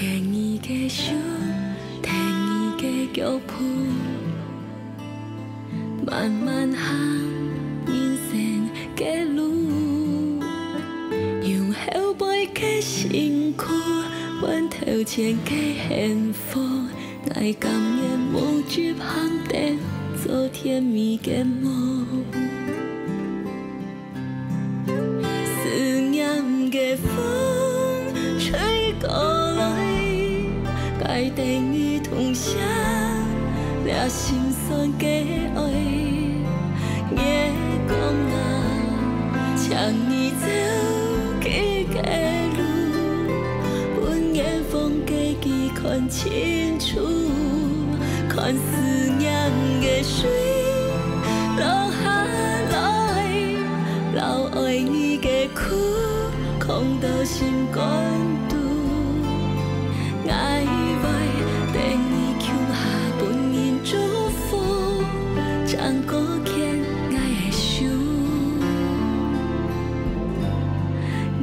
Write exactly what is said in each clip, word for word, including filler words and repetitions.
牽你个手，跈你个腳步，慢慢行人生个路。用後背个辛苦，換頭前个幸福。𠊎甘願無執行等，做甜蜜个夢。 思念个風吹過來，𠊎等你同享這心酸个愛。月光啊，請你照佢个路，分遠方个佢看清楚，看思念个水落下來。 摎愛你个苦囥到心肝肚。𠊎會等你共下分人祝福，正過牽𠊎个手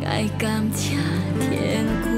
，𠊎感謝天公。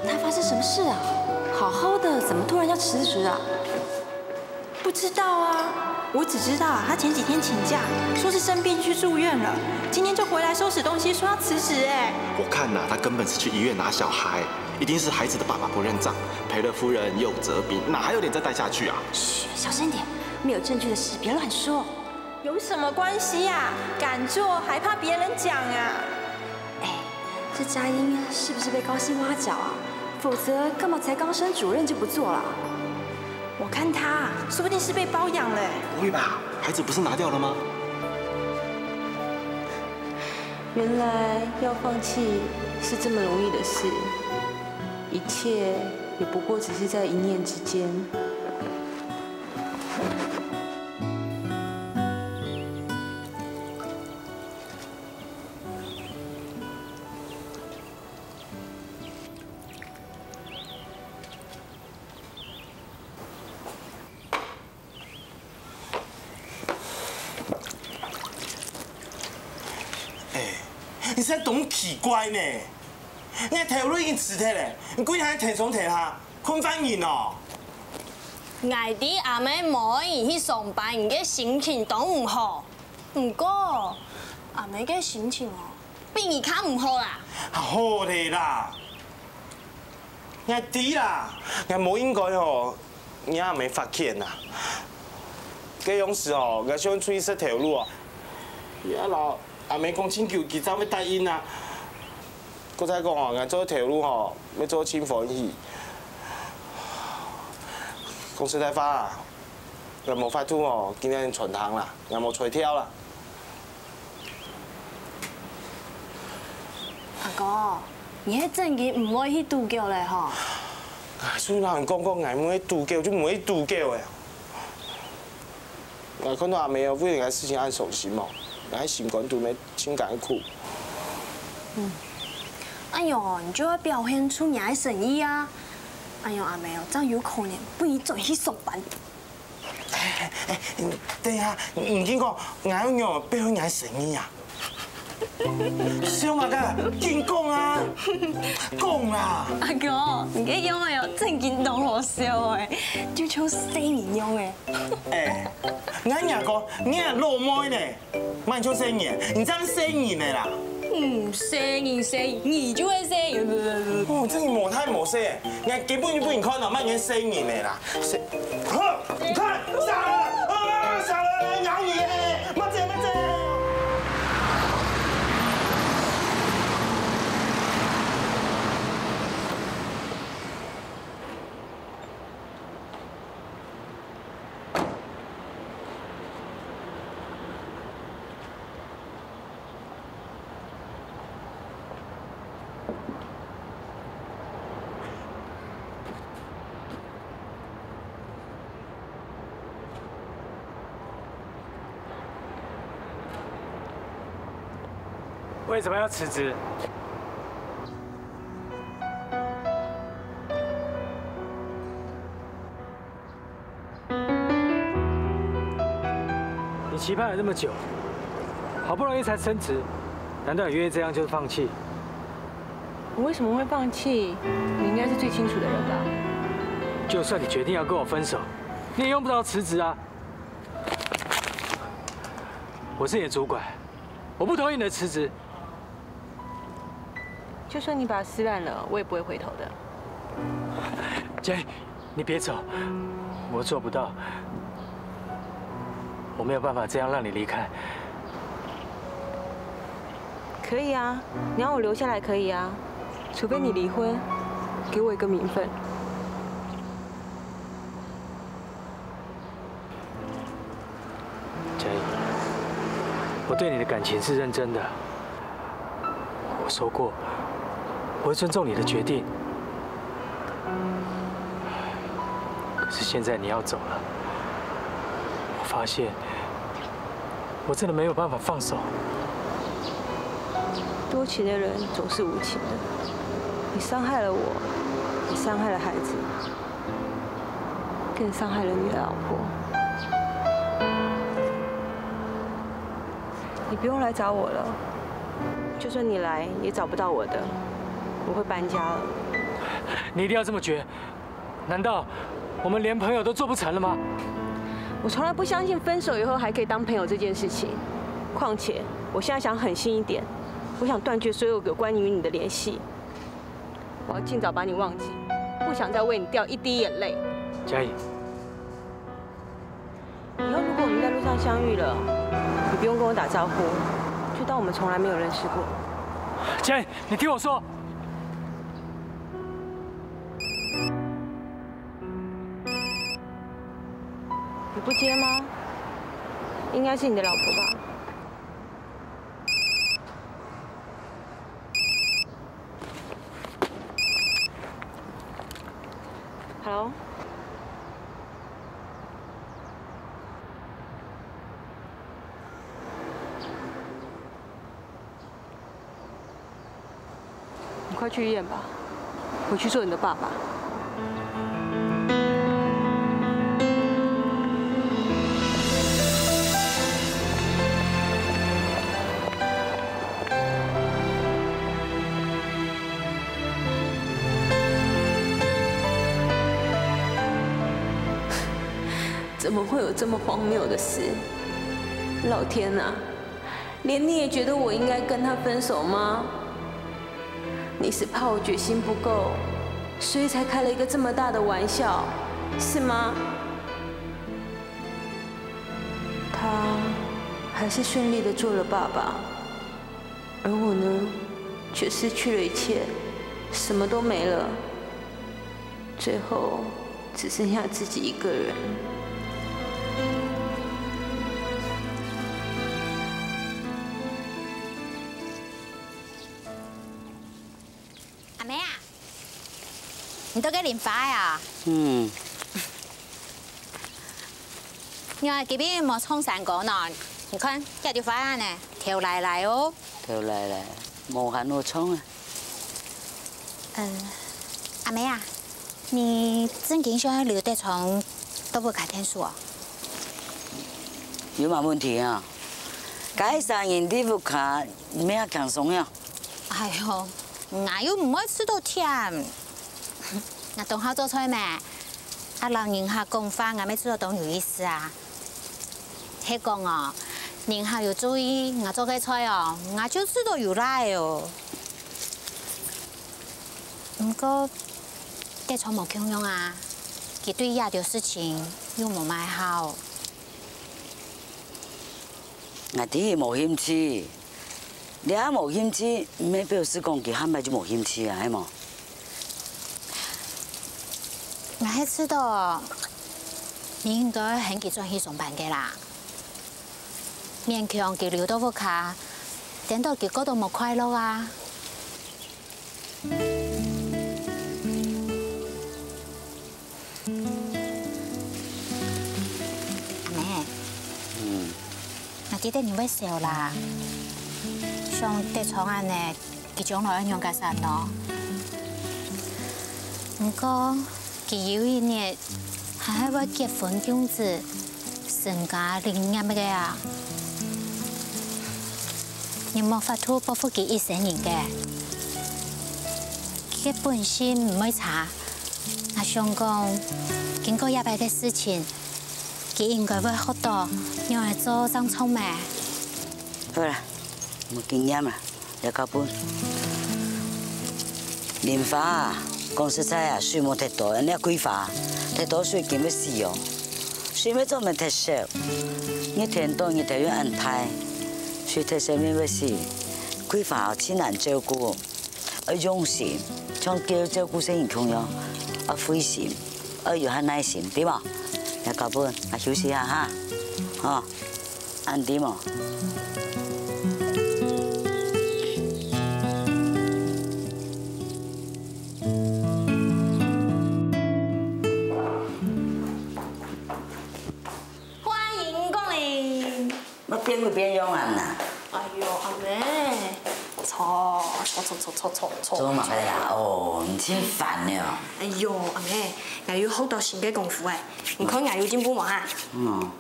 他發生什麼事啊？好好的，怎麼突然要辭職啊？不知道啊，我只知道啊，他前幾天請假，說是生病去住院了，今天就回來收拾東西，說要辭職哎。我看呐，他根本是去醫院拿小孩，一定是孩子的爸爸不認账，賠了夫人又折兵，哪還有臉再待下去啊？嘘，小聲點，沒有證據的事別亂說。 有什麼關係啊？敢做還怕別人講啊？哎，這佳音是不是被高薪挖角啊？否則幹嘛才剛升主任就不做了？我看他啊，說不定是被包養了欸。不會吧？孩子不是拿掉了嗎？原來要放棄是這麼容易的事，一切也不過只是在一念之間。 哎，你實在當奇怪呢！你个頭路已經辭忒了，你歸下還跈上跈下，睏犯人哦！𠊎知阿姆無愛你去上班，你个心情當毋好。毋過，阿姆个心情哦，比你較毋好啦。好了啦！ 𠊎知啦，𠊎無應該吼，讓阿姆罰錢啊。該央時吼，𠊎想出去食頭路啊，也摎阿姆講盡久，佢正會答應啊。過再講吼，𠊎做頭路吼，愛做盡歡喜。講實在話啊，𠊎無法度吼，今日全行啦，𠊎無才調啦。 阿哥，你係正經毋會去賭狗了吼？𠊎就摎你講過，𠊎毋會賭狗，就毋會賭狗了。𠊎看到阿姆為了這个事情恁傷心哦，𠊎心肝肚乜盡艱苦。嗯，恁樣哦，你就愛表現出你个誠意啊！恁樣阿姆哦，正有可能分你轉去上班。 哎，等一下，你緊講，𠊎愛仰般表現𠊎个誠意啊？笑麼个？緊講啊！講啦！阿哥，你个樣仔哦，正經當好笑欸，就像細人樣欸。哎，𠊎若講，你係老妹呢， 麼人像細人，你正細人仔啦！嗯，細人細人，你就係細人。哦，真係無大無細，𠊎根本就分你看到麼人細人个啦。細，好，你看，殺了，啊，殺了，咬你耶！慢走，慢走。 为什么要辞职？你期盼了那么久，好不容易才升职，难道你愿意这样就放弃？我为什么会放弃？你应该是最清楚的人吧？就算你决定要跟我分手，你也用不着辞职啊。我是你的主管，我不同意你的辞职。 就算你把它撕烂了，我也不会回头的。Jane，你别走，我做不到，我没有办法这样让你离开。可以啊，你要我留下来可以啊，除非你离婚，给我一个名分。 佳怡，我对你的感情是认真的。我说过，我会尊重你的决定。可是现在你要走了，我发现我真的没有办法放手。多情的人总是无情的，你伤害了我，也伤害了孩子。 更伤害了你的老婆。你不用来找我了，就算你来，也找不到我的，我会搬家了。你一定要这么绝？难道我们连朋友都做不成了吗？我从来不相信分手以后还可以当朋友这件事情。况且，我现在想狠心一点，我想断绝所有有关于你的联系。 我要尽早把你忘记，不想再为你掉一滴眼泪。佳怡，以后如果我们在路上相遇了，你不用跟我打招呼，就当我们从来没有认识过。佳怡，你听我说。你不接吗？应该是你的老婆吧？ Hello？你快去医院吧，我去做你的爸爸。 怎么会有这么荒谬的事？老天啊，连你也觉得我应该跟他分手吗？你是怕我决心不够，所以才开了一个这么大的玩笑，是吗？他还是顺利的做了爸爸，而我呢，却失去了一切，什么都没了。 最后只剩下自己一个人。阿妹啊，你到該淋花啊？嗯。你看今晡日無唱山歌呢？你看，這就花啊呢，頭來來哦。頭來來，無閒好唱啊。 嗯，阿妹啊，你正經想愛留在庄到屋下𢯭手哦？有麼問題啊？該儕人在屋下，你也輕鬆呀。哎喲，𠊎又毋會試著忝。𠊎當好做菜咩？啊，摎人客講話，𠊎乜試著當有意思啊。係講哦，人客有注意𠊎做个菜哦，𠊎就試著有辣哦。毋過，德昌無共樣啊，佢對這兜事情又無麼好。𠊎知佢無興趣，這無興趣，毋係表示講佢下擺就無興趣啊，係無？𠊎係試著，你應該喊佢轉去上班个啦。 勉強佢留到屋下，顛倒佢過到無快樂啊。阿姆，嗯。𠊎記得你會愁啦，像德昌恁呢， 佢將來愛仰結煞呢？毋過，佢有一日還係會結婚用子，成家立業个啊！你無法度報復佢一生人个。佢个本性毋會差，𠊎想講，經過這擺个事情，佢應該會學到仰仔做正著咩？好啦，無經驗啦。 這交分。蓮花啊，講實在啊，水無忒多，恁樣桂花，忒多水緊會死哦。水愛做毋忒少，日天多日頭又恁大，水忒少面會死。桂花哦，盡難照顧，愛用心，像狗照顧細人共樣，愛費心，愛有下耐心，對無？這交分，𠊎休息下哈，吼。 恁知無？歡迎光臨。愛變鬼變樣啊啦？哎喲，阿姆，坐，坐，坐，坐，坐，坐，坐。做麼个呀？哦，你真煩呢。哎喲，阿姆，𠊎又學到新个功夫哎，你看𠊎有進步無哈？嗯。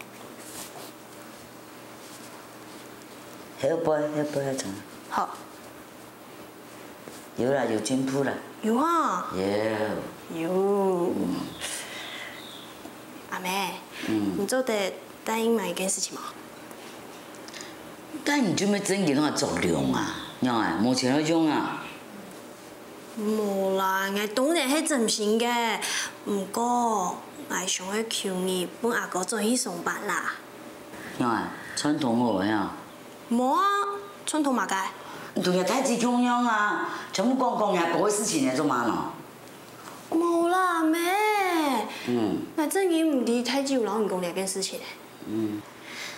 後背，後背愛長。好。有啦，有進步啦。有哈？有。有。嗯。阿姆，嗯。你做得答應𠊎一件事情無？但你就無正經个作用啊，仰仔，無錢愛用啊？ 無啦，𠊎當然係真心个，毋過，𠊎想愛求你分阿哥轉去上班啦。仰仔，串通好个啊？無啊，串通麼个？你同若大姊共樣啊，全部講講若哥个事情來做麼个呢？無啦，姆。嗯。𠊎正經毋知大姊有摎你講這件事情。嗯。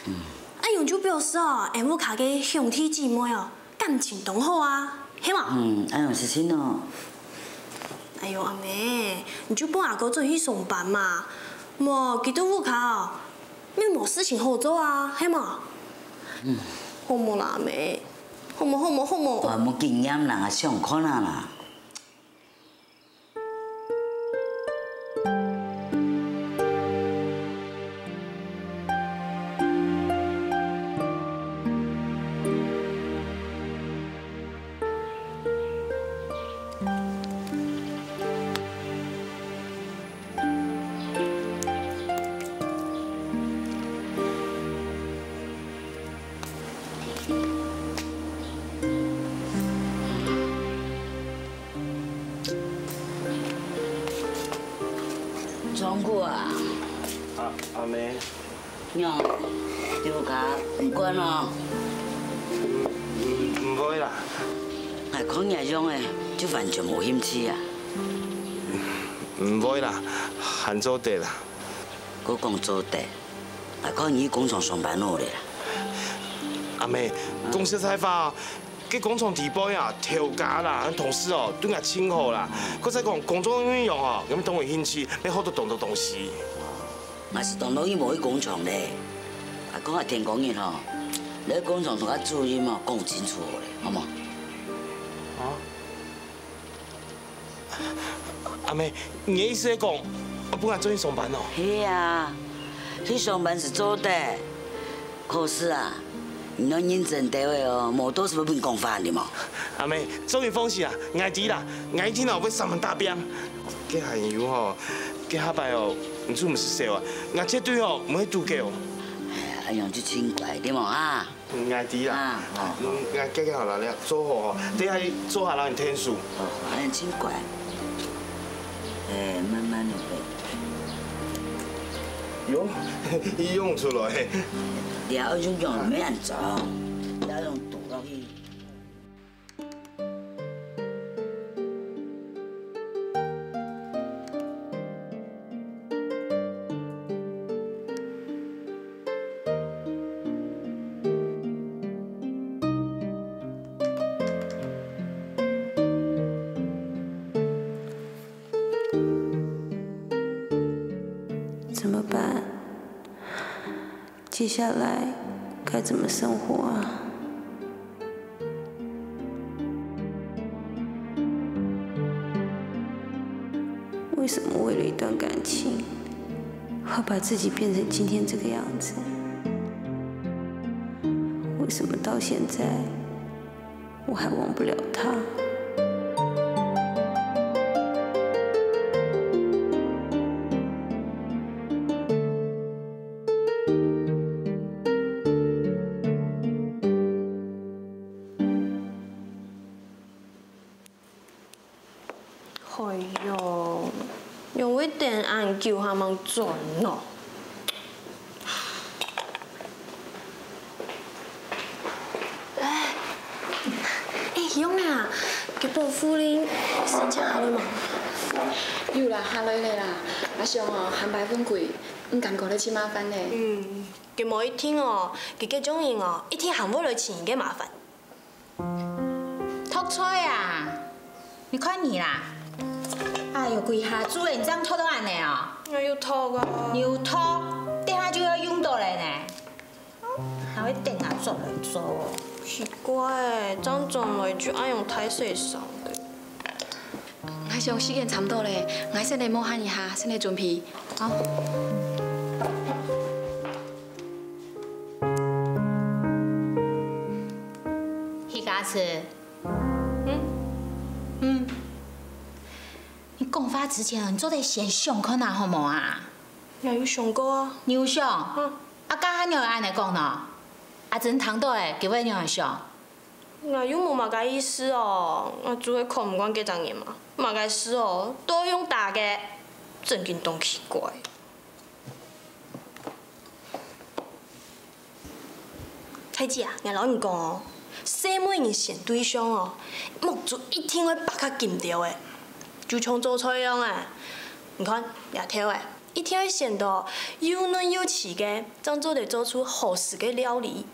嗯。恁樣就表示哦，𠊎屋下个兄弟姊妹哦， 感情當好啊，係無？嗯，恁樣實在哦。哎喲，阿姆，你就分阿哥轉去上班嘛，無佢在屋下哦，乜無事情好做啊，係無？嗯。好無啦，阿姆？好無，好無，好無？𠊎無經驗啦，𠊎想看啊啦。 長古啊。啊，阿姆。仰，你屋下毋慣哦？毋，毋，毋會啦。𠊎看若樣仔，就完全無興趣啊。毋會啦，還做得啦。 過講做得，𠊎看你去工廠上班好咧啦。阿姆，講實在話，該工廠裡背啊，頭家啦，同事哦，對𠊎盡好啦。過再講，工作內容哦，𠊎乜當有興趣，乜學到當多東西。𠊎係當多日無去工廠咧。𠊎講啊，天光日吼，你去工廠同𠊎主任哦，講清楚好咧，好無？啊？ 阿姆，你个意思係講，愛分𠊎轉去上班哦？係啊，去上班係做得，可是啊，你愛認真兜仔哦，無到時分人講話哩無？阿姆，做你放心啊，𠊎知啦，𠊎一定哦會上班打拚。該還有吼，該下擺哦，你就毋使愁啊，𠊎絕對哦毋會堵狗。哎呀，恁樣就盡乖，對無啊？𠊎知啦。啊，好，好。嗯，𠊎結結好了，做好吼，等下做下摎你𢯭手。好，好，恁樣盡乖。哎，慢慢來。喲，佢湧出來。你愛用用，毋免恁重，你愛用堵落去。 怎么办？接下来该怎么生活啊？为什么为了一段感情，会把自己变成今天这个样子？为什么到现在 我还忘不了他。哎喲，仰會等恁久還吂轉呢？哎，哎，仰仔啊，該保護令申請下來吂？有啦，下來了啦。阿想哦，還擺分佢，毋敢講了，盡麻煩呢。嗯，該無一定哦，該該種人哦，一定還會來尋你个麻煩。 托菜啊！你看你啦！哎喲，歸下晝了，你正托到恁仔哦！𠊎有托啊。你有托，等下就愛用到了呢。還會等下轉來做哦。奇怪欸，正轉來就恁樣大細聲个。𠊎想時間差毋多了，𠊎先來摸下一下，先來準備。好。 徐家慈，嗯？嗯。你講話之前，你做得先想看啊，好無啊？𠊎有想過啊。你有想？嗯。啊，該下仰會恁仔講呢？阿珍聽到了，佢會仰仔想？𠊎又無麼个意思哦，𠊎就係看毋慣該隻人嘛。麼个事哦，都用打个，真經當奇怪。 大姊啊，𠊎摎你講哦，細妹人選對象哦，目珠一定愛擘較金兜仔，就像做菜樣仔。你看，這兜仔，一定愛選到又嫩又齊个，正做得做出好食个料理。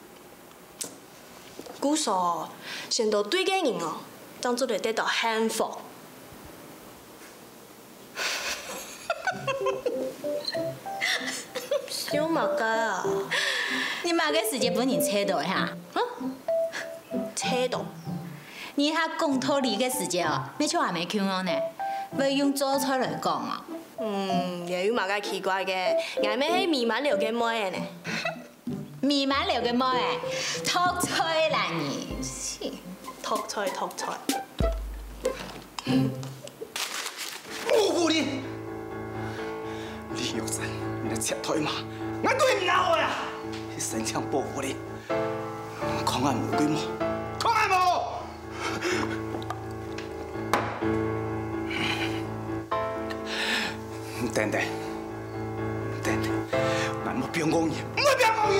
故所哦，選到對个人哦，正做得得到幸福。 笑麼个啊？你麼个時節分人揣到个哈？嗯？揣到？你還講道理个時節哦，乜像還無共樣呢，會用做菜來講哦。嗯，這有麼个奇怪个？𠊎乜係美滿樓个妹仔呢。 美滿樓个妹仔，托菜啦你！是，托菜，托菜。保護令！李玉珍，你來賊頭嘛！𠊎對你哪會啊？你申請保護令，看𠊎無佢無，看𠊎無！ 等等，等等，𠊎毋會放過你，毋會放過你！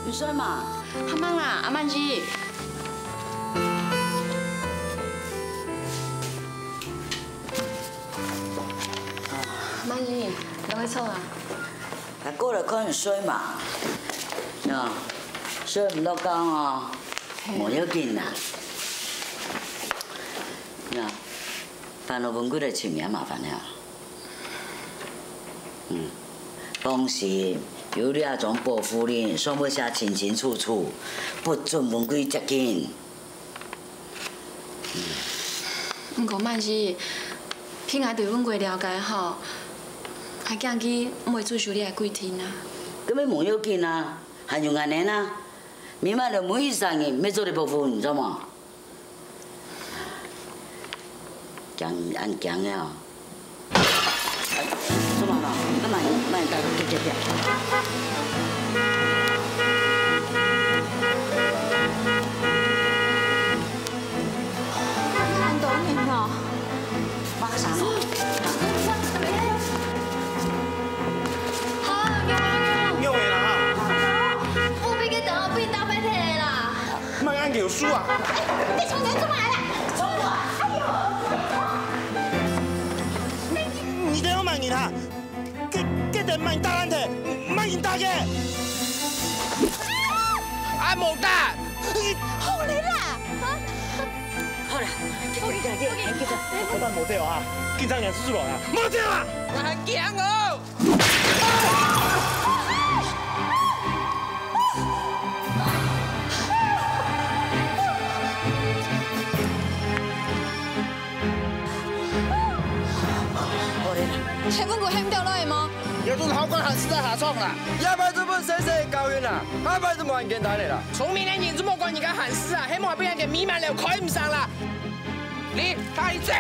你睡嘛？阿曼啦，阿曼姨。阿曼姨，你在做啊？啊，過來看你睡嘛。喲，睡毋落覺哦，嘿。無要緊啦。喲，煩惱文貴來尋你，麻煩了。 嗯，當時有這張保護令，上背寫清清楚楚，不准文貴接近。毋過萬一，憑𠊎對文貴了解吼，𠊎驚佢毋會遵守這个規定啊。根本無要緊啊，還有恁呢啊，明白了每一儕人愛做得保護，你知無？ 驚，恁驚个哦。哎，做麼个？幹嘛？慢點，慢點，慢點。恁多人哦。發生了。好，有。有的啦哈。有，被佢等到被打敗退啦。 莫恁噭手啊！哎，你從哪做來的？衝我！哎呦！你，你這樣罵人哈？這，這等罵人打爛的，罵人打的。啊，無打！好了啦！啊！好了，快點，快點，快點，快點。快點，無走啊！緊張點，是不是啊？無走啊！還驚哦！ 係文貴喊你兜來个無？這種好官還係在下場啦！這擺就分細細教訓啦，下擺就無恁簡單个啦！聰明个人就莫管人家閒事啊，係莫分人家美滿了開毋上啦！ 你，大姐！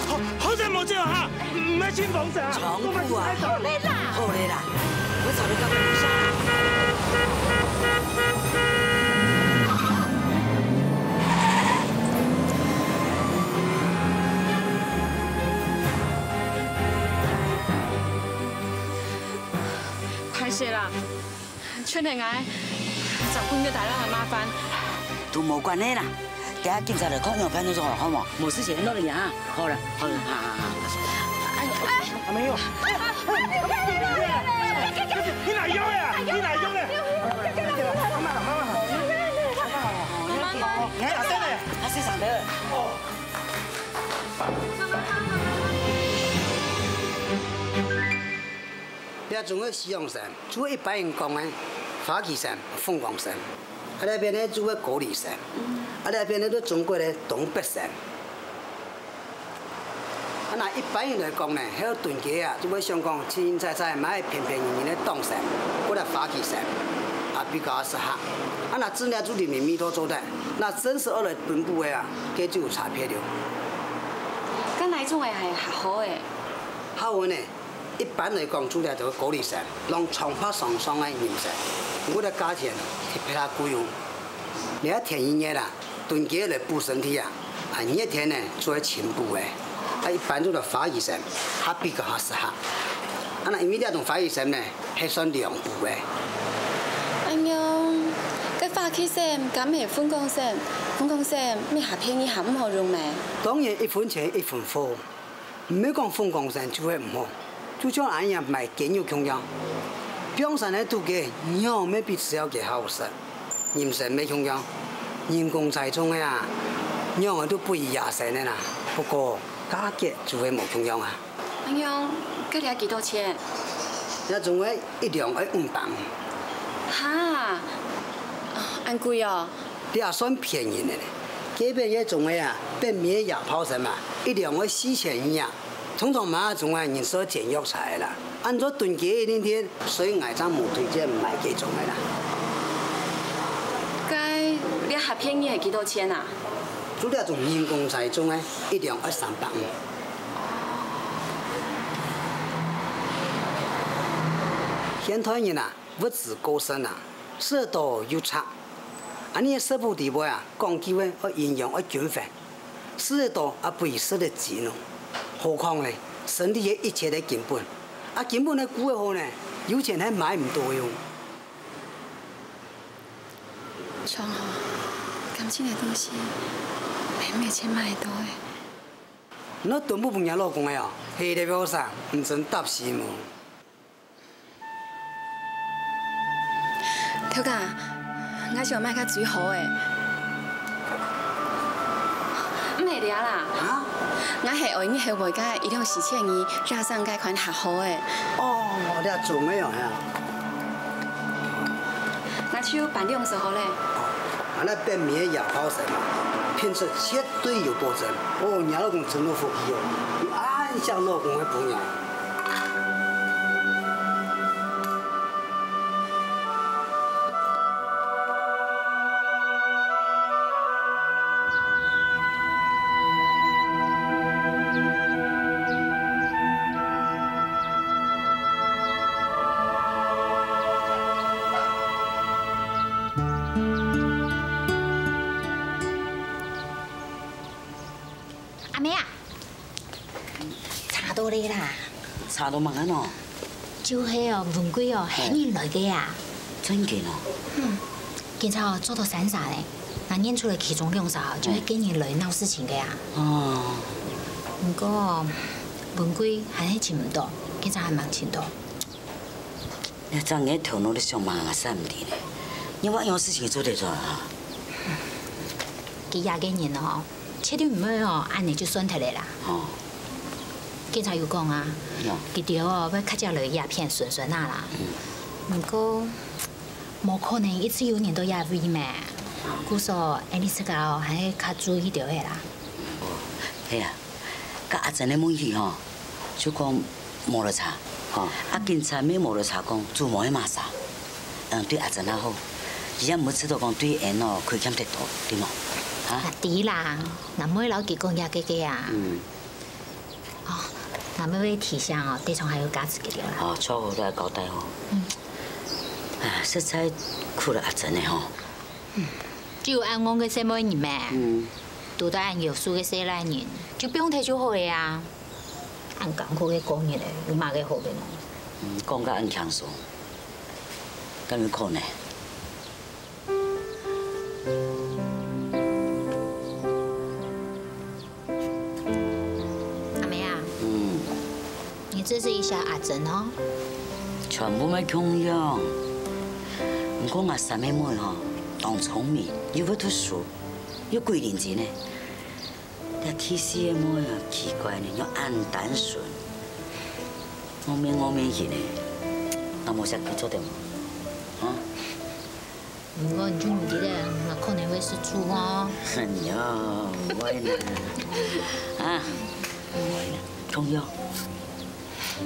好，好在無走哈，毋係清風神啊，長富啊。好了啦，好了啦，我早就告訴你下啦。歹勢啦， 全係𠊎，造分佢帶來个麻煩。都無關係啦，等下警察來看樣辦就好，好無？無事情，落來啊，好了，好了，好好好。哎，哎，阿妹喲，你哪樣个啊？你哪樣个？媽媽好，媽媽好，媽媽好，你看阿生呢？阿生上的。哦。 這種个西洋參，就係一般人講个花旗參、鳳凰參。啊，這片呢就係高麗參。啊，這片呢就中國个東北參。啊，若一般人來講呢，該個囤積啊，就會想講清清采采買便便宜宜个黨參，或者花旗參，啊，比較適合。啊，若真个就裡面味道做得，若真實愛來分布个啊，該就有差別了。該哪種个係較好个？較好呢？ 一般來講，主要就係高麗參，摎長白山上个人參，毋過這價錢特別較貴哦。你愛天氣熱啦，囤積來補身體啊，啊，熱天呢，就係清補个。啊，一般就係花旗參，較比較較適合。啊，那因為這種花旗參呢，係算涼補个。恁樣，該花旗參敢係鳳凰參？鳳凰參，乜較便宜較毋好用咩？當然，一分錢一分貨。 毋係講鳳凰參就係毋好，就像𠊎等買雞肉共樣，放山个土雞仰會比飼料雞較好食？人參乜共樣，人工栽種个啊，仰會都不如野生个啦。不過價格就會無共樣啊。恁樣，該這幾多錢？這總共一兩愛五百。哈，恁貴哦！ 這也算便宜个咧。該片个種个啊，北美个野炮參啊，一兩愛四千二啊。通常買這種啊，人係愛煎藥材个啦。恁樣囤積一定定，所以𠊎正無推薦買該種个啦。該這較便宜係幾多錢啊？就這種人工栽種个，一兩愛三百五。現代人啊，物質過剩啊，食多又差。 恁呢个食補裡背啊，講究个愛營養、愛均衡，食得多啊，毋使食得精哦。何況呢，身體係一切个根本，啊，根本个顧得好呢，有錢係買毋到个哦。像吼，感情个東西，毋係錢買得到个。你都毋分若老公个哦，係咧表啥？毋准搭死無？ 頭家，𠊎想買較最好个。毋係這啦，啊？𠊎係愛你後背个一兩四千二，加上該款較好个。哦，這種个哦，係啊。𠊎就辦兩手好咧。哦，啊，該北美个壓泡生啊，品質絕對有保證。哦，若老公真有福氣哦，有恁像老公个餔娘。 阿妹啊，茶到咧啦。茶到麼个喏？就係哦，文貴哦，喊人來个啊。真个哦？嗯，今朝哦，捉到三儕咧，𠊎認出來其中兩儕哦，就係跟人來鬧事情个啊。哦。毋過哦，文貴還係尋毋到，今朝還吂尋到。 你正个頭腦裡想麼个，𠊎毋知呢。你話有事情做得做啊？佢這个人哦，絕對毋會哦，恁呢就算忒咧啦。哦。警察有講啊，佢兜哦會較早來這片巡巡啊啦。毋過，無可能一直有人到這位咩？故所，𠊎俚自家哦，還係較注意兜仔啦。係啊，該阿珍个問題吼，就講 無來查，吼，啊警察乜無來查講主謀係麼儕，嗯，對阿珍也好，佢也毋會知道講對𠊎哦虧欠忒多，對無？哈？啊，知啦，𠊎毋會摎佢講這个个啊。嗯。哦，𠊎乜會提醒哦，地上還有價值个了啦。哦，著好，你愛交代哦。嗯。啊，實在苦了阿珍个吼。嗯，只有恁戇个細妹人咩？嗯。 堵到恁優秀个細倈人，就放忒就好了啊！恁艱苦个過日仔，有麼个好个呢？嗯，講甲恁輕鬆，敢有可能？阿妹啊，嗯。你支持一下阿珍哦。全部乜共樣。毋過𠊎三妹妹吼，當聰明，又會讀書，又鬼靈精呢。 這第四个妹啊，奇怪呢，又恁單純，戇面戇面形呢，𠊎無惜佢做得無？啊？毋過你就毋知咧，𠊎可能會食醋哦。哎呀，毋會呢，啊，毋會呢，重要。 嗯？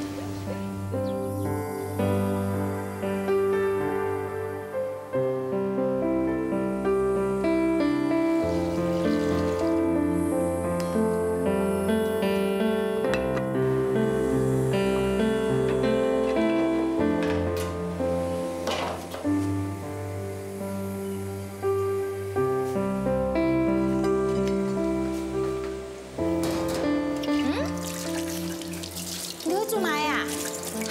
你會做麼个啊？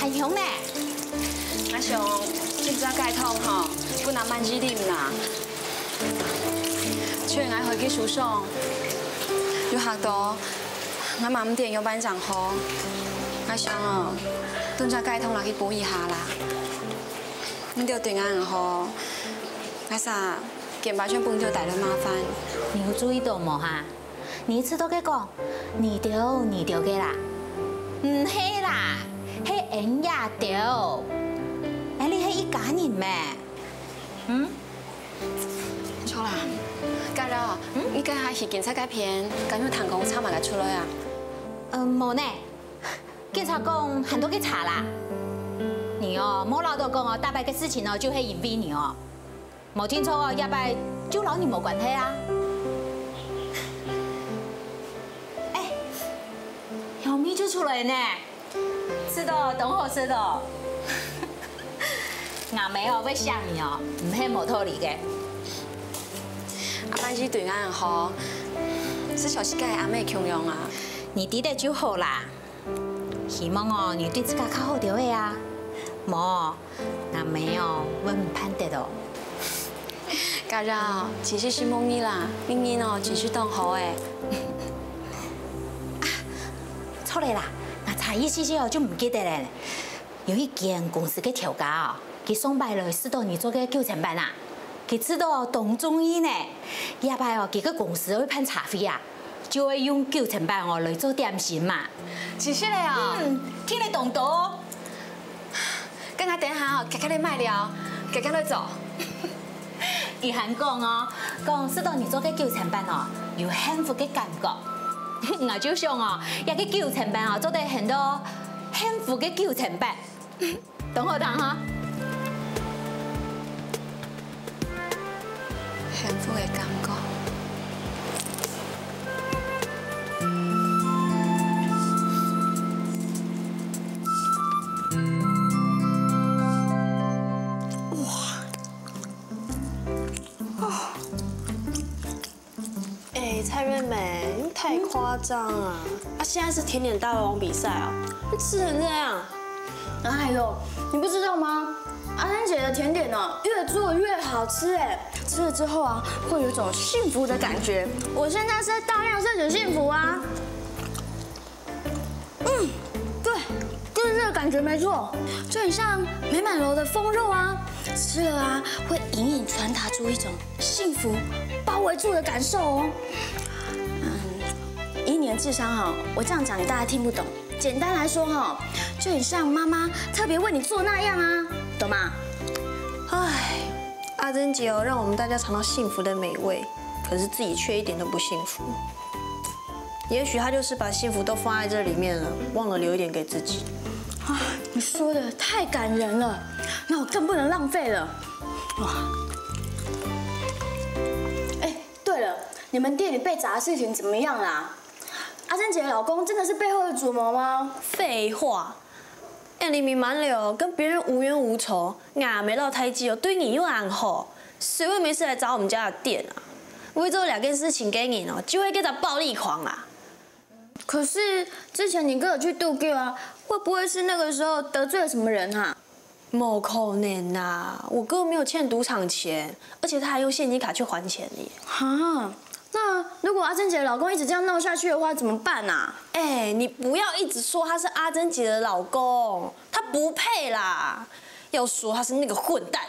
還香呢？𠊎想，今朝雞湯吼，分阿曼姨啉啦。像𠊎開个書商，有學到，𠊎嘛毋知仰般正好。𠊎想哦，等朝雞湯拿去補一下啦。你兜對𠊎恁好，𠊎煞見把全部你兜帶來麻煩。你有注意到無哈？ 你一直都在講，你兜，你兜个啦。毋係啦，係𠊎兜。𠊎俚係一家人咩？嗯？著啦，該了，你該下去警察該片，敢有聽講有查麼个出來啊？嗯，無呢。警察講還在該查啦。你哦，莫恅著講哦，逐擺个事情哦，就係因為你哦。 無定著哦，這擺就摎你無關係啊。哎，香味就出來呢，食著當好食著。阿姆哦，會惜你哦，毋係無道理个。阿曼姨對𠊎恁好，就像自家个阿姆共樣啊。你知得就好啦。 希望哦，你對自家較好兜仔啊。無，阿姆哦，會毋盼得哦。該家家哦，真係承蒙你啦，你人哦，真係當好誒。啊，著了啦，𠊎差一息息哦就毋記得了。有一間公司个頭家哦，佢上擺來食著你做个九層粄啊，佢試著當中意呢。這擺哦，佢个公司愛辦茶會啊，就愛用九層粄哦來做點心嘛。真係个哦。嗯，聽了當多哦。 該𠊎等下哦，遽遽來買了，遽遽來做。佢還講哦，講食著你做个九層粄哦，有幸福个感覺。𠊎就想哦，這个九層粄哦，做得喊做幸福个九層粄，當好聽哈。 幸福个感覺。哇！哦。哎，蔡月梅，你太誇張啊！啊，現在是甜點大胃王比賽啊，你吃成這樣。哎呦，你不知道嗎？阿珍姐的甜点呢，越做越好吃哎，吃了之後啊，會有一種幸福的感覺。我現在是在大量攝取幸福啊。嗯，對，就是這個感覺沒錯，就很像美滿樓的封肉啊，吃了啊，會隱隱傳達出一種幸福包圍住的感受哦。嗯，以你的智商哈，我這樣講你大概聽不懂。簡單來說哈，就很像媽媽特別為你做那樣啊，懂嗎？唉，阿珍姐哦，讓我們大家嚐到幸福的美味，可是自己卻一點都不幸福。也許她就是把幸福都放在這裡面了，忘了留一點給自己。啊，你說的太感人了，那我更不能浪費了。哇！哎，對了，你們店裡被砸的事情怎麼樣啦？阿珍姐的老公真的是背後的主謀嗎？廢話，哎，你明明了，跟別人無冤無仇，阿姆摎大姊哦，對你又恁好，誰會沒事來砸我們家的店啊？會做這件事情个人哦，就係該隻暴力狂啊！可是之前你哥有去賭博啊，會不會是那個時候得罪了什麼人啊？無可能啊，我哥沒有欠賭場錢，而且他還用現金卡去還錢呢。哈，那如果阿珍姐的老公一直這樣鬧下去的話，怎麼辦啊？哎，你不要一直說他是阿珍姐的老公，他不配啦。要說他是那個混蛋，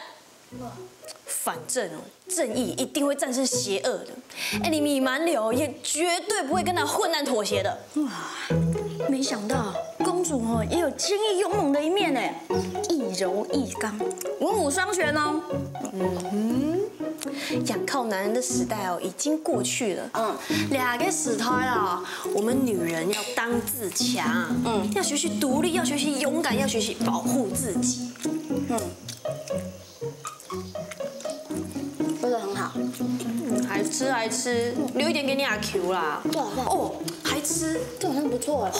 反正哦，正義一定會戰勝邪惡的。哎，你明明了也絕對不會跟那混蛋妥協的。哇，沒想到公主哦也有見義勇猛的一面呢，一柔一剛，文武雙全哦。嗯哼，仰靠男人的時代哦已經過去了。嗯，這個時代啊，我們女人要當自強，嗯，要學習獨立，要學習勇敢，要學習保護自己。嗯。 做得很好。嗯，還食還食，留一點給你阿舅啦。對啊，對啊。哦，還食。這好像不錯哎。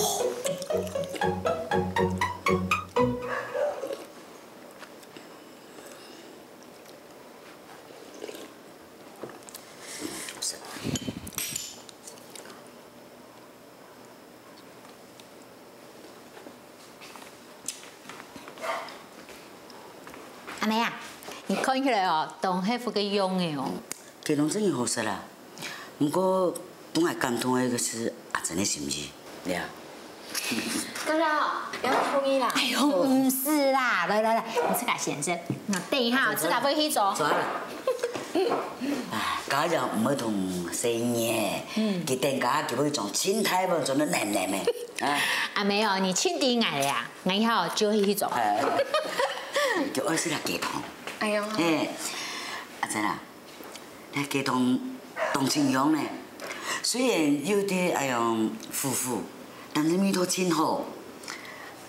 阿妹啊，你看起來哦，當幸福个樣仔哦。雞湯真係好食啦，毋過分𠊎感動个係阿珍个心意，對啊。哥哥，不要同意啦。哎呦，毋係啦，來來來，你自家先食，𠊎等一下自家會去做。做啊。哎，家姐毋會同細人，佢等下佢會裝清大碗裝到淰淰个，啊。阿妹哦，你請對𠊎个啊。 𠊎以後就去做。哎，就愛食這雞湯。哎喲。嘿，阿珍啊，這雞湯當清香呢，雖然有點哎喲苦苦，但是味道真好。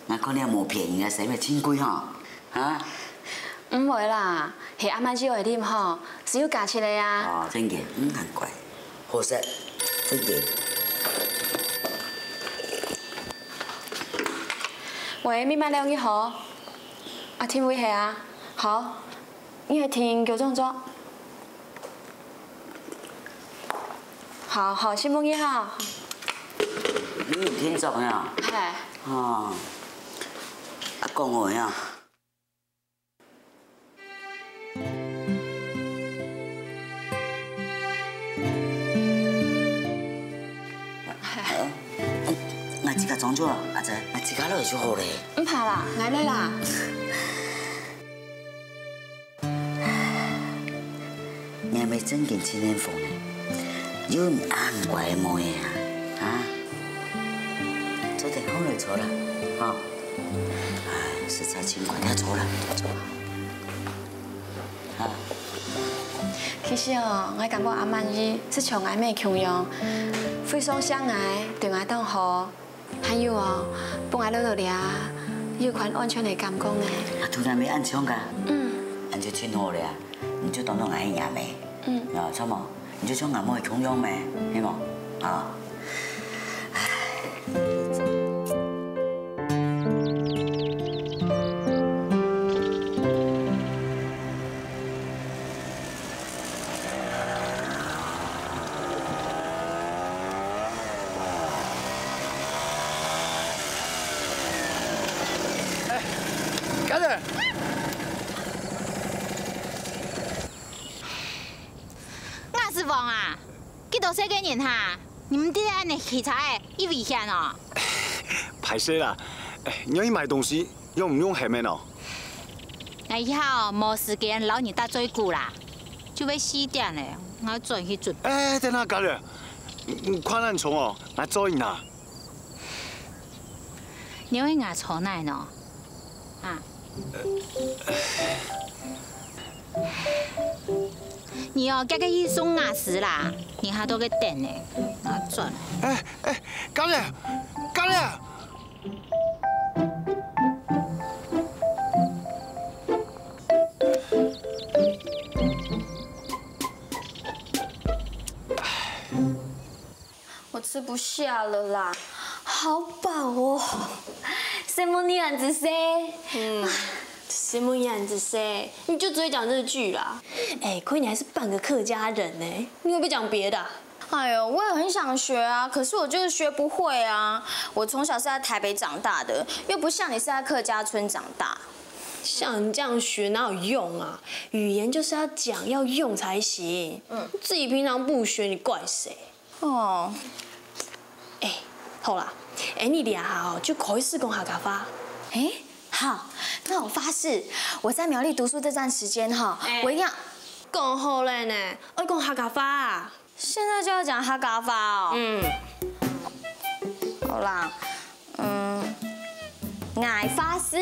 𠊎看你無便宜啊，使乜真貴吼，啊？毋會啦，係阿姆愛啉吼，係有價值个啊。哦，真个，嗯，難怪，好食，真个。 喂，美滿樓你好，啊，定位係啊，好，你係定九中桌。好，好，承蒙你哈。你有定著呢？係。哦，啊，講話啊。呃，𠊎自家裝就好，阿珍，𠊎自家來就好咧。毋怕啦，𠊎來啦。你還沒正經青年風呢，又恁乖个妹啊，啊？坐等好來坐啦，吼。哎，實在真乖，你坐啦，坐啦。 其實哦，𠊎感覺阿曼姨係像𠊎姆共樣，非常惜𠊎，對𠊎當好。還有哦，分𠊎來到這，有款安全个感覺呢。啊，同𠊎姆恁像个？嗯。恁就真好了，你就當做𠊎係若姆。嗯。啊，著無？你就像吾妹共樣咩，係無？啊。 哎，家人。𠊎係王啊，幾多歲个人哈？你毋知恁呢騎車仔，有危險哦。歹勢啦，哎，你愛去買東西，用毋用喊个哦？𠊎以後無時間摎你打嘴鼓啦，就會四點咧，𠊎愛轉去準備。哎，等下，家人，你，你看恁重哦，𠊎載你啊。你愛𠊎坐哪呢？啊？你哦，遽遽去送瓦斯啦，你還在該等呢，𠊎轉。哎，哎，家人，家人！ 我吃不下了啦，好飽哦。承蒙你恁仔細。嗯，承蒙你恁仔細，你就只會講這句啦。哎，虧你還是半個客家人呢，你會不會講別的啊？哎呦，我也很想學啊，可是我就是學不會啊。我從小是在台北長大的，又不像你是在客家村長大。像你這樣學哪有用啊？語言就是要講，要用才行。嗯，自己平常不學，你怪誰？ 哦，哎，好啦，哎，你這下哦，就開始講客家話。哎，好，那我發誓，我在苗栗讀書這段時間哈，哎，我一定要講好了呢，愛講客家話啊。現在就要講客家話哦。嗯，好啦， 嗯，𠊎發誓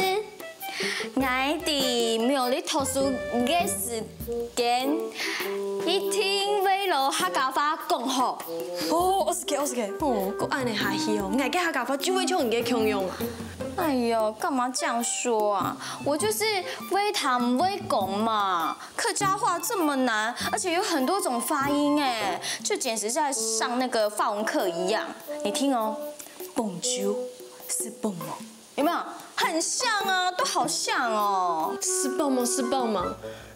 ，𠊎在苗栗讀書个時間，一定會摎客家話講好。哦，OK，OK，哦，過恁仔下去哦，𠊎个客家話就會像你个共樣啊。哎喲，幹嘛這樣說啊？我就是會讀毋會講嘛。客家話這麼難，而且有很多種發音哎，就簡直在上那個發文課一樣。你聽哦， Bonjour，食飽吂？有沒有？很像啊，都好像哦。食飽吂，食飽吂，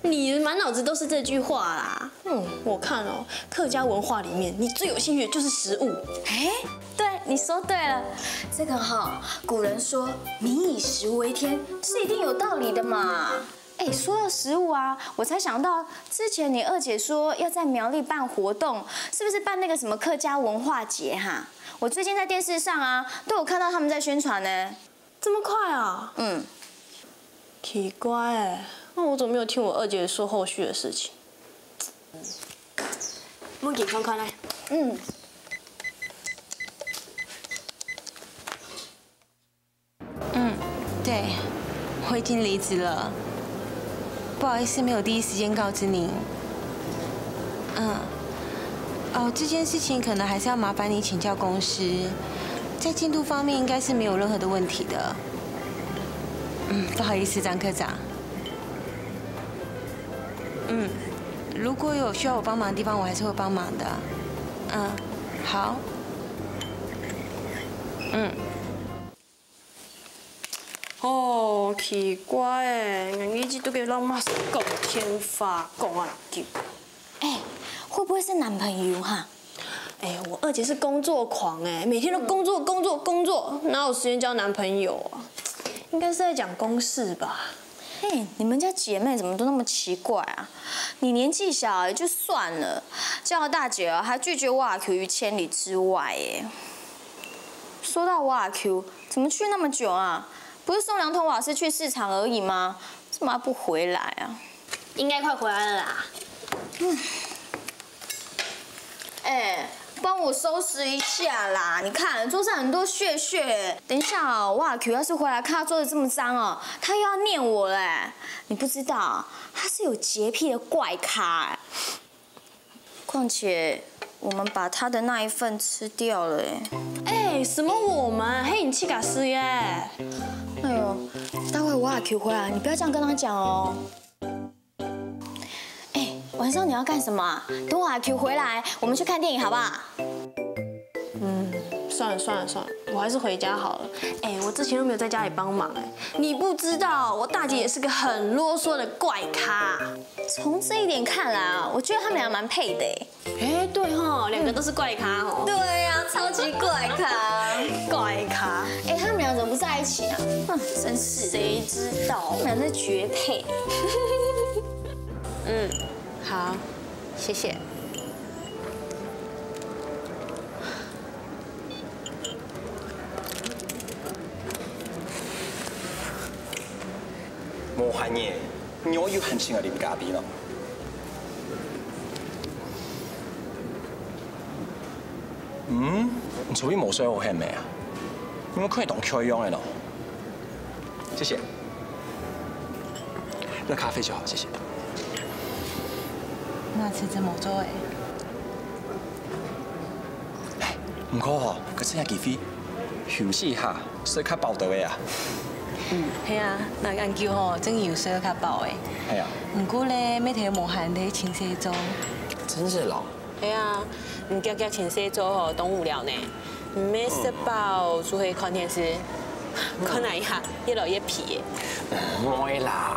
你滿腦子都是這句話啦。嗯，我看哦，客家文化裡面，你最有興趣的就是食物。哎，對，你說對了。這個哈，古人說"民以食為天"，是一定有道理的嘛。 哎，說到食物啊，我才想到之前你二姐說要在苗栗辦活動，是不是辦那個什麼客家文化節哈？我最近在電視上啊，都有看到他們在宣傳呢。這麼快啊？嗯，奇怪哎，那我怎麼沒有聽我二姐說後續的事情？問佢看看來。嗯。 嗯，對，我已經離職了，不好意思，沒有第一時間告知您。嗯，哦，這件事情可能還是要麻煩你請教公司，在進度方面應該是沒有任何的問題的。嗯，不好意思，張科長。嗯，如果有需要我幫忙的地方，我還是會幫忙的。嗯，好。嗯。 哦，奇怪欸，𠊎一直都給老媽講電話，講啊久。哎，會不會是男朋友哈？哎，我二姐是工作狂欸，每天都工作工作工作，哪有時間交男朋友啊？應該是在講公事吧。哎，你們家姐妹怎麼都那麼奇怪啊？你年紀小也就算了，叫大姐哦，還拒絕我，拒於千里之外欸。说到我阿 Q，怎么去那么久啊？不是送两桶瓦斯去市场而已吗？怎么还不回来啊？应该快回来了啦。哎，帮我收拾一下啦！你看桌上很多屑屑。等一下哦，我阿 Q 要是回来看到桌子这么脏哦，他又要念我嘞。你不知道，他是有洁癖的怪咖哎。况且我们把他的那一份吃掉了哎。哎，什么我们？嘿，你去搞事耶！哎呦，待会我阿 Q 回来，你不要这样跟他讲哦。哎，晚上你要干什么啊？等我阿 Q 回来，我们去看电影好不好？嗯，算了算了算了，我还是回家好了。哎，我之前又没有在家里帮忙哎，你不知道，我大姐也是个很啰嗦的怪咖。从这一点看来啊，我觉得他们俩蛮配的哎。哎，对吼，两个都是怪咖吼。对啊，超级怪咖。怪咖。哎，他们俩怎么不在一起啊？哼，真是。谁知道？他们俩是绝配。嗯，好，谢谢。无閒个，你有閒先來啉咖啡咯。嗯，你昨晡無睡好忒啊？你看起當𤸁樣个咯。謝謝。那咖啡就好，謝謝。那這陣無做誒。哎，毋過吼，搿趁這機會，休息一下，睡較飽就會啊。嗯，係啊，若恁久吼，正經有睡較飽誒。係啊。毋過咧，每天無閒咧，清洗桌。真是咯。 係啊，你遽遽清洗桌吼，當無聊呢。毋係食飽就係看電視，看哪一下越來越皮耶。毋會啦。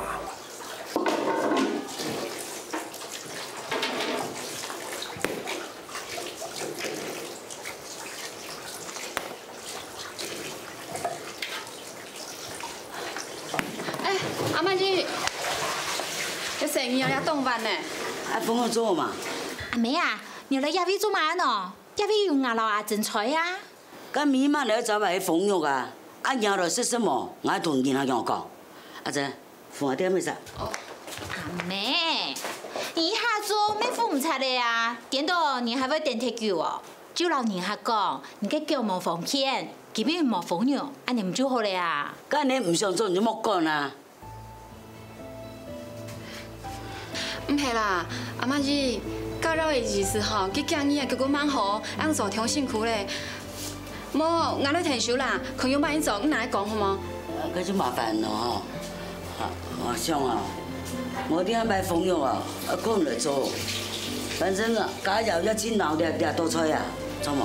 哎，阿曼姨，這生意啊，也當晚呢。啊，朋友做嘛？阿妹啊， 你來這位做麼个呢？這位有𠊎摎阿珍在啊。該美滿來找𠊎去封肉啊，啊，你來食食無？𠊎同人客樣講。阿珍，付𠊎店个事。哦，阿妹，你一下做乜付毋出來啊？顛倒你還會等忒久哦。就摎人客講，你个腳無方便，今晡日無封肉，恁呢毋就好了啊？該你毋想做，你就莫講啊。 毋係啦，阿嬤姨，教授个意思吼，佢建議啊，結果蠻好，恁樣做忒辛苦咧。無，𠊎來𢯭手啦，看有麼个做，你拿來講好無？啊，該就麻煩了吼。啊，我想啊，無你安排封肉啊，啊，講毋來做。反正啊，家業也盡鬧，掠掠多菜啊，做無？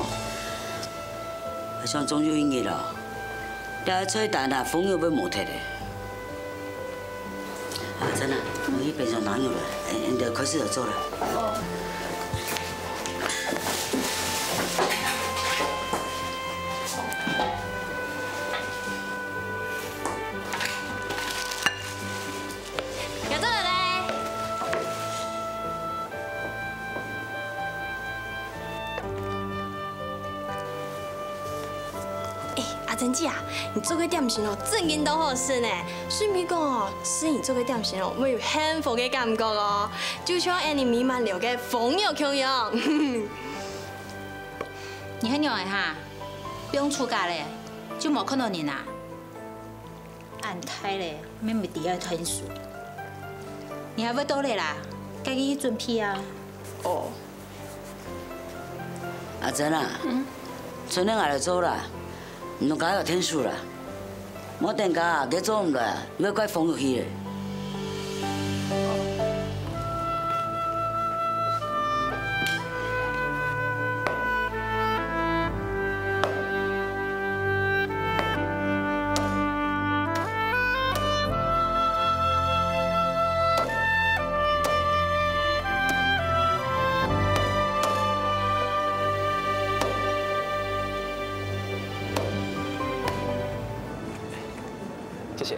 我想總有一日啊，這个菜單啊，封肉會無忒个。 啊，真的，我去冰箱拿肉來，哎，你就開始來做了。哦。有做了嘞。 哎，阿珍姐啊，你做个點心哦，正經都好食呢。順便講哦，食你做个點心哦，會有幸福个感覺哦，就像𠊎俚美滿樓个封肉共樣。你還仰仔哈？不用出家咧，就無看到人啊？ 恁大咧，乜毋知愛𢯭手。你還會到咧啦，該去準備啊。哦。阿珍啊，嗯？春天𠊎來做啦，你家有𢯭手啦。莫等下啊，佢做毋來啊，你會怪風雨去咧。謝謝。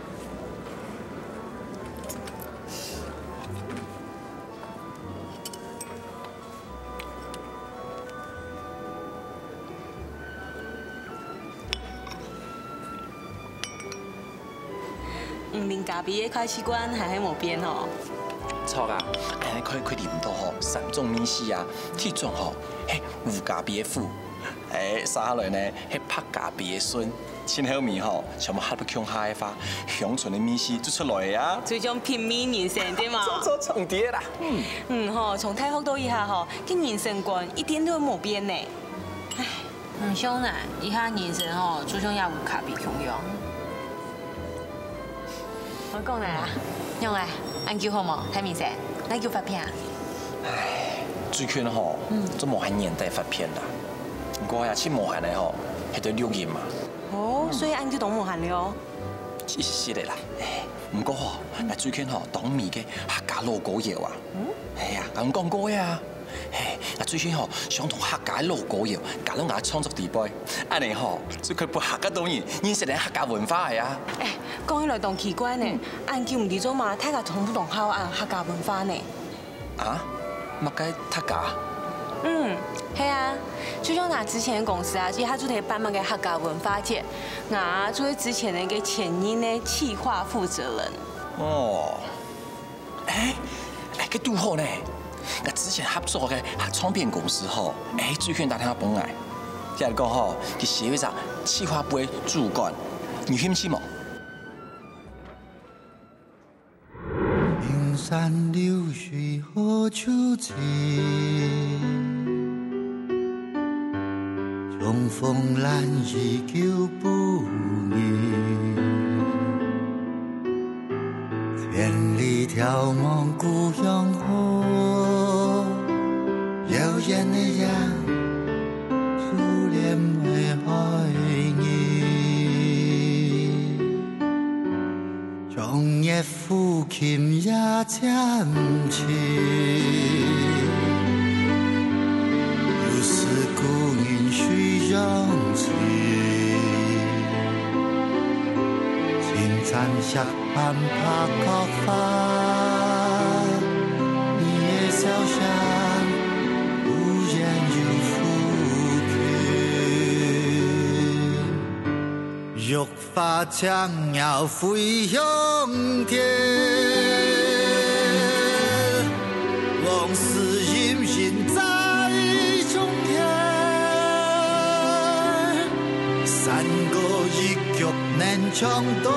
啉咖啡个開始慣還係無變吼。著啊，恁樣可以，可以啉到吼，三種味緒啊，第一種吼，係烏咖啡个苦，欸，續下來呢，係白咖啡个酸，盡後尾吼，全部合到共下个話，香醇个味緒就出來啊。就像品味人生，對嗎？著著著，你知个啦。嗯。嗯吼，從大學到這下吼，該人生觀一點都無變呢。唉。 毋像啦，這下人生吼，就像這烏咖啡共樣。𠊎講來啊，仰仔，恁久好無？大明星，哪久發片啊？唉，最近吼，嗯。就無閒年代發片啦。毋過啊，盡無閒个吼，係在錄音嘛。哦，所以恁久當無閒了哦。其實係个啦，唉，毋過吼，𠊎最近吼，當迷个客家老歌謠啊。嗯？哎呀，𠊎講過个啊。 嘿，𠊎最近吼，想同客家个老歌謠加入𠊎个創作裡背，恁樣吼，就可以分客家多人認識咱客家文化个啊。欸，講起來當奇怪呢，恁久毋知做麼，大家通不通好恁客家文化呢？啊？麼个大家？嗯，係啊，就像𠊎之前个公司啊，佢就在辦麼个客家文化節，𠊎啊，就係之前个一個前任个企劃負責人。哦。 欸，欸，該堵好呢！𠊎之前合作个合唱片公司吼，欸，最近打電話分𠊎，佢講吼，佢需要一隻企劃部个主管，你有興趣無？青山綠水何處尋？ 重逢難遇舊不遇，千里眺望故鄉好，遙遠的羊，珠簾為愛你。 長夜撫琴夜漸沉，又是故人睡鄉情。青山石板白角花，你的笑聲忽遠又撫近。 玉髮青鳥飛向天，往事隱隱在中天。山歌一曲能唱到